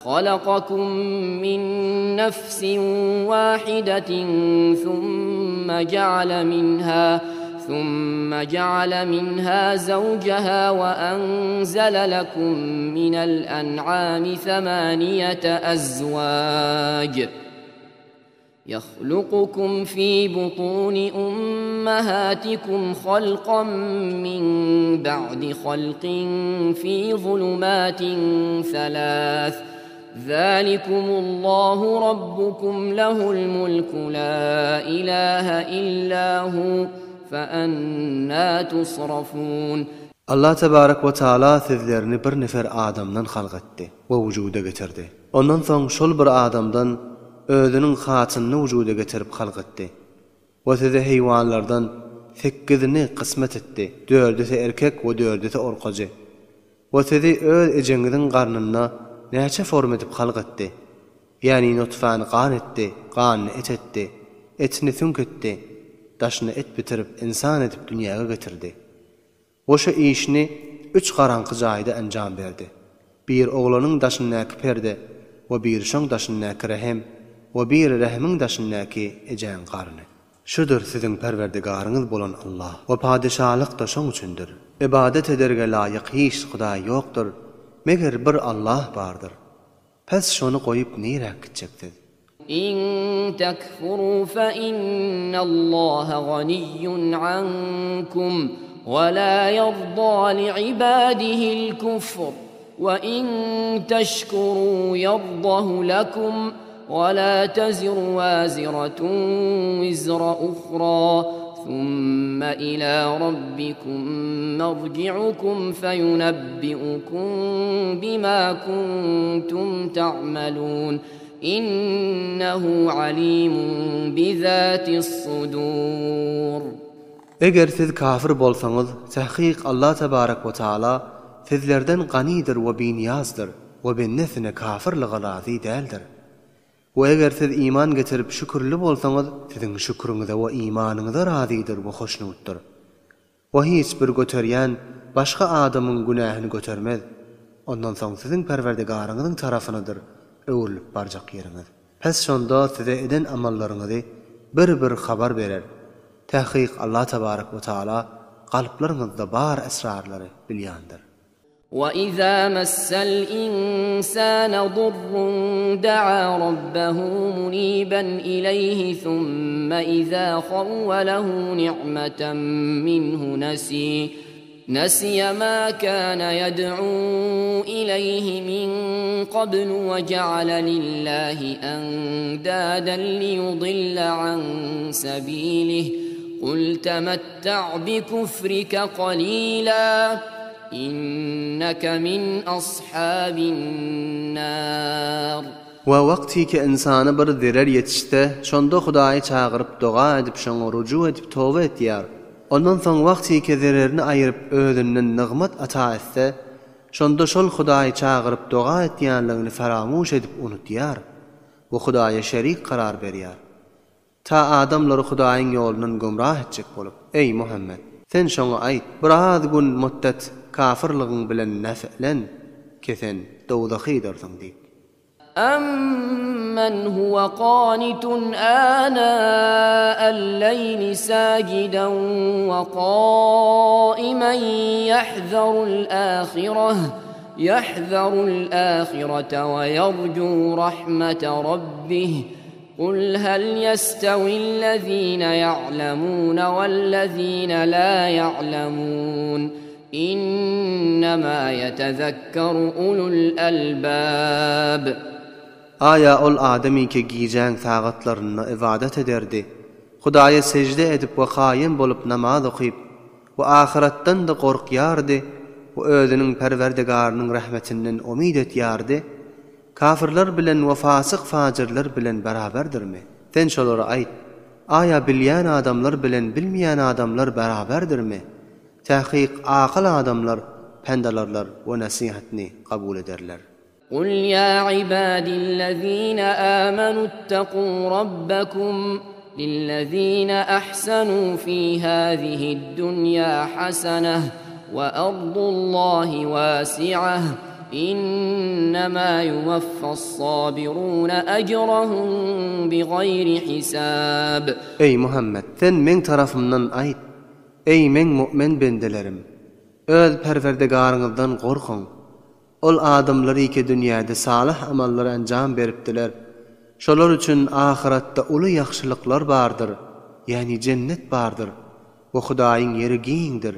خلقكم من نفس واحدة ثم جعل منها ثم جعل منها زوجها وأنزل لكم من الأنعام ثمانية أزواج يخلقكم في بطون أمهاتكم خلقا من بعد خلق في ظلمات ثلاث ذلكم الله ربكم له الملك لا إله إلا هو فأنا تصرفون Allah tebarek we taala sizlerini bir nefer adamdan halk etdi we wujuda getirdi. Ondan soň şol bir adamdan özüniň hatynyny wujuda getirip halk etdi. We size heýwanlardan sekgizini kysmat etdi, dördüsi erkek we dördüsi orkajy. We sizi öz ejeňiziň garnynda näçe form edip halk etdi? Ýagny nutfany gan etdi, ganyny et etdi, etini süňk etdi, daşyna et bitirip ynsan edip dünýäge getirdi. We şu işini üç garaňky jaýda enjam berdi. Bir oglanyň daşyndaky perde we biri şoň daşyndaky rehem we biri rehimiň daşyndaky ejäň garny. Şudur siziň Perwerdigaryňyz bolan Allah we padyşalyk-da şoň üçindir. Ybadat ederge laýyk hiç hudaý ýokdur, meger bir Allah bardyr. Pes şony goýup niräk gitjek siz? In tekfuru fe innallaha ganiyyun ankum we la ýerda li'ibadihil kufr we in teşkuru ýerdahu lekum we la teziru waziratun wizra uhra thumma ila rabbikum merji'ukum feyunebbi'ukum bima kuntum ta'melun Innehu alimun bizatis sudur. Eger siz kafir bolsaňyz, takyk Allah tebarek we taala sizlerden ganydyr we binyazdyr we bendesine kafirlyga razy däldir. We eger siz iman getirip şükürli bolsaňyz, siziň şüküriňize we imanyňyza razydyr we hoşnutdyr. O hiç bir göterýän başga adamyň günähini götermez. Ondan soň siziň Perwerdigaryňyzyň tarapynadyr öwrülip barjak ýeriňiz. Pes şonda size eden amallaryňyzy bir-bir habar berer. Takyk Allah tebarek we taala kalplaryňyzda bar esrarlary bilýändir. وإذا مس الإنسان ضر دعا ربه منيبا إليه ثم إذا خوله نعمة منه نسي نسي ما كان يدعو إليه من قبل وجعل لله أندادا ليضل عن سبيله قل تمتع بكفرك قليلا إنك من أصحاب النار. We wagtyky ynsana bir zerer ýetişse, şonda Hudaýy çagyryp doga edip şoňa ruju edip toba etýär. Ondan soň wagtyky zererini aýyryp özünden nygmat ata etse, şonda şol Hudaýy çagyryp doga etýänligini faramuş edip unutýar we Hudaýa şerik karar berýär. Ta adamlary Hudaýyň ýolundan gümrah etjek bolup, Eý, Muhammet! Sen şoňa aýt, Biraz gün, mutdet, kafyrlygyň bilen nef'len, kesen, dowzahydyrsyň diýip. Ammen huwe kanitun ânâ'el-leyli sâciden we kâimen yahzerul-âhireh, yahzerul-âhirete we yercû rahmete rabbih. Kul hel yestevillezîne ya'lemûne vellezîne lâ ya'lemûn. İnnemâ yetezekkeru ulul elbâb. Aýa ol adamyky gijäň sagatlarynda ybadat ederdi, Hudaýa sežde edip we kaýym bolup namaz okyp, we ahyratdan-da gorkýardy we özüniň Perwerdigarynyň rehmetinden umyt etýärdi, Kafyrlar bilen we fasyk-fajyrlar bilen beraberdirmi? Sen şolara aýt, Aýa bilýän adamlar bilen bilmeýän adamlar beraberdirmi? Takyk akyl adamlar pent alarlar we nesihatny kabul ederler. Kul ýa ibadillezine amenuttakû rabbekum lillezine ahsenû fî hâzihid-dunýâ haseneh we ardullahi wâsi'ah. Innema yuwaffas-sabiruna ejrahum bigaýri hisab. Eý, Muhammet! Sen meň tarapymdan aýt, Eý, meň mu'min bendelerim! Öz Perwerdigaryňyzdan gorkuň! Ol adamlar ýeke dünýäde salyh amallar enjam beripdiler. Şolar üçin ahyratda uly ýagşylyklar bardyr, ýagny jennet bardyr we Hudaýyň ýeri giňdir.